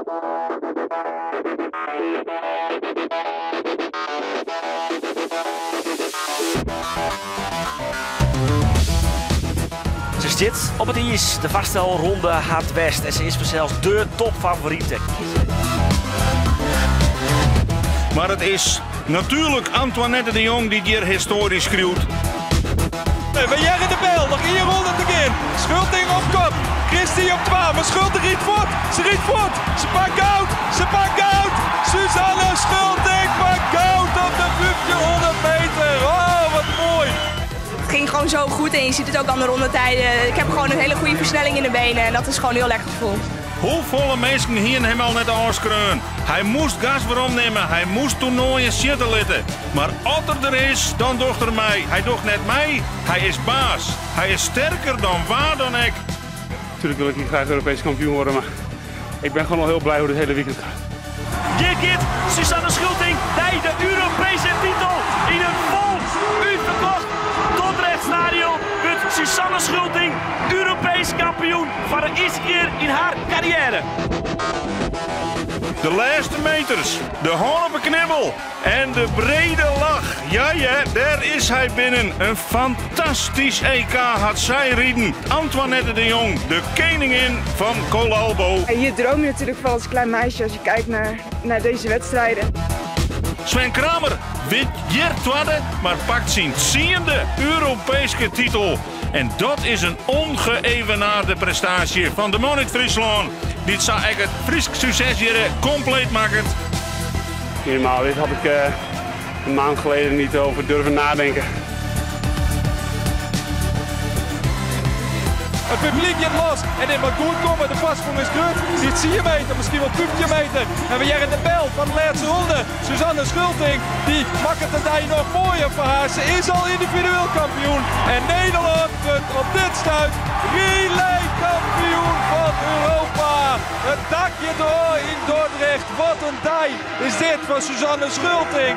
Se stiet op it iis, de foarstelronde hat west en se is fansels de topfavorite. Mar it is natuerlik Antoinette de Jong dy't hjir histoarje skriuwt. We hearre de bel, noch ien ronde te gean. Schulting op kop, Christie op twa, mar Schulting rydt fuort. Se rydt fuort, se pakt goud, se pakt goud. Suzanne Schulting pakt goud op de 1500 meter. Oh, wat moai. Het ging gewoon zo goed en je ziet het ook aan de rondetijden. Ik heb gewoon een hele goede versnelling in de benen en dat is gewoon een heel lekker gevoel. Hoefolle minsken hiene him al net ôfskreaun? Hy moast gas weromnimme, hy moast toernoaien sitte litte. Mar as er der is, dan docht er mei. Hy docht net mei, hy is baas. Hy is sterker dan wa dan ek. Natuurlijk wil ik hier graag Europees kampioen worden, maar ik ben gewoon al heel blij hoe dit hele weekend gaat. Hjir giet Suzanne Schulting nei de Europeeske titel. Yn in fol útferkocht Dordrecht Stadion wurdt Suzanne Schulting Europeesk kampioen foar de earste kear yn har karriêre. De lêste meters, de hân op 'e knibbel en de brede lach. Ja ja, dêr is hy binnen. In fantastysk EK hat sy riden. Antoinette de Jong, de keningin fan Collalbo. Hier droom je natuurlijk van als klein meisje als je kijkt naar deze wedstrijden. Sven Kramer wint hjir twadde, mar pakt syn tsiende Europeeske titel. En dat is in ongeëvenaarde prestaasje fan de man út Fryslân, dy't sa ek it Frysk sukses hjir kompleet makket. Helemaal, dit had ik een maand geleden niet over durven nadenken. It publyk giet los en dit moat goed komme. De foarsprong is grut. Dy 10 meter, miskien wol 15 meter. En we hearre de bel fan de lêste ronde. Suzanne Schulting dy makket de dei noch moaier foar har. Se is al yndividueel kampioen en Nederlân wurdt op dit stuit relaykampioen fan Europa. It dak giet derôf yn Dordrecht. Wat in dei is dit foar Suzanne Schulting.